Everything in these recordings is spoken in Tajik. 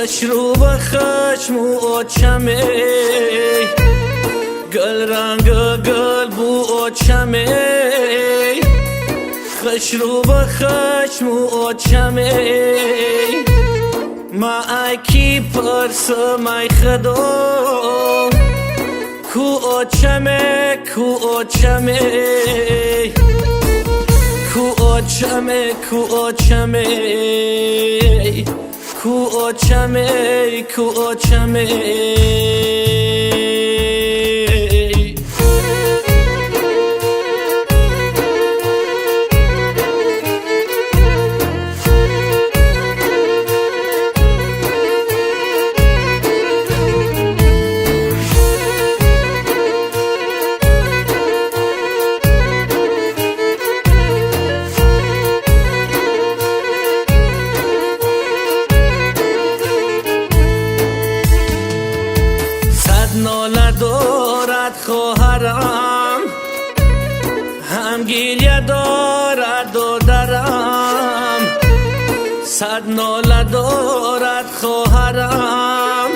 Хушрӯ ва хашму очаме, гул ранг гул бу очаме. Хушрӯ ва хашму очаме, ма ай ки пурсам, ай Худо, ку очаме, ку очаме, ку очаме, ку очаме, ку очаме, ку очаме. Нола дорад хоҳарам, ҳам гиря дорад додарам. Сад нола дорад хоҳарам,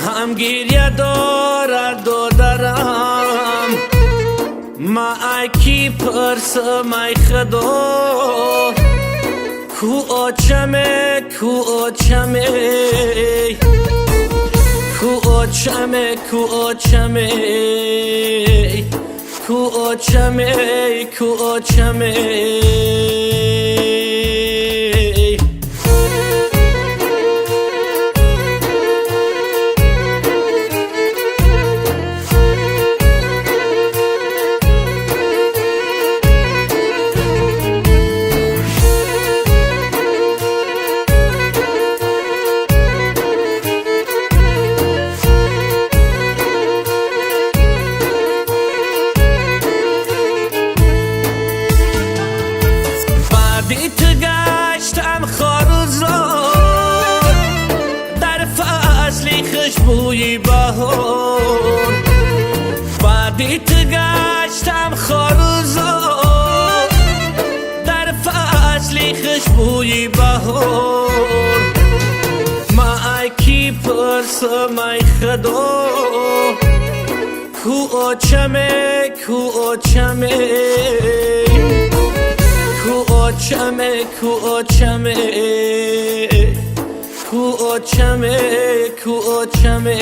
ҳам гиря дорад додарам. Ма ай ки пурсам, ай Худо, ку очаме, ку очаме, ку очаме, ку очаме, ку очаме, ку очаме. Баъди ту гаштам хорузор, дар фасли хушбӯи баҳор. Баъди ту гаштам хорузор, дар фасли хушбӯи баҳор. Ма ай ки пурсам, ай Худо, ку очаме, ку очаме, ку очаме, ку очаме, ку очаме, ку очаме.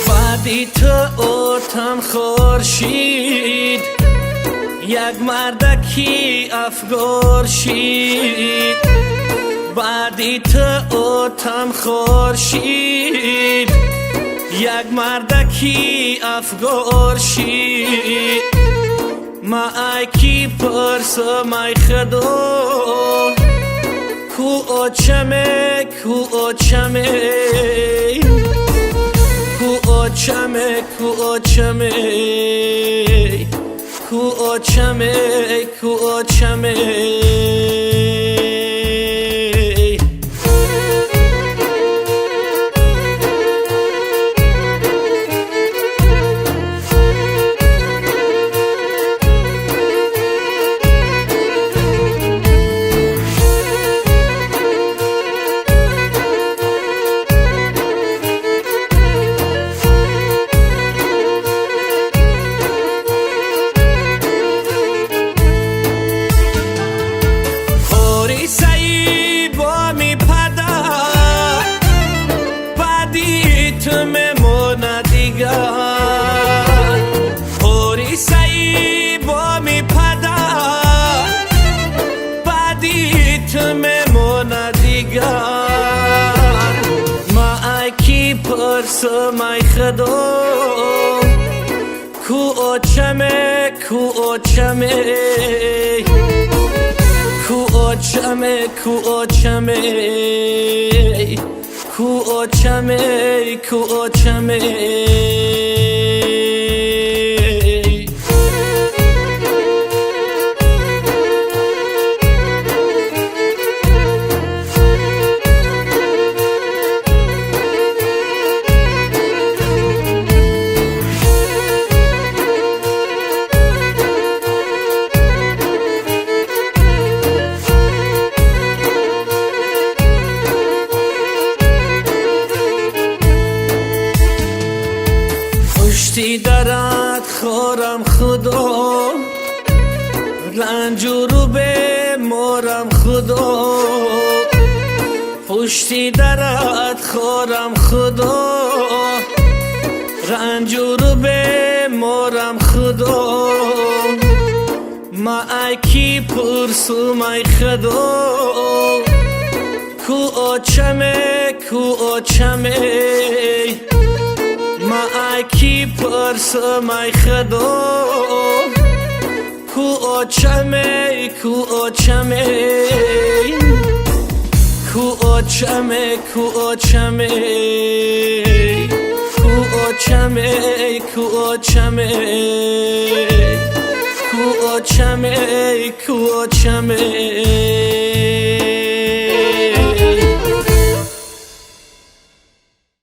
Баъди ту отам хуршид, як мардаки афгор шид. Баъди ту отам хуршид, як мардаки афгор шид. Ма ай ки пурсам, ай Худо, ку очаме, ку очаме, ку очаме, ку очаме, ку очаме, ку очаме. Пурсам, ай Худо, ку очаме, ку очаме, ку очаме, ку очаме. очаме, ку очаме. Пушти дарат хорам худо, ранҷуру беморам худо. Пушти дарат хорам худо, ранҷуру беморам худо. Ма ай ки пурсум ай худо, ку очаме, ку очаме. Ма ай ки пурсум ай худо, ку очаме, ку очаме. Ку очаме, ку очаме. Ку очаме, ку очаме. Ку очаме, ку очаме.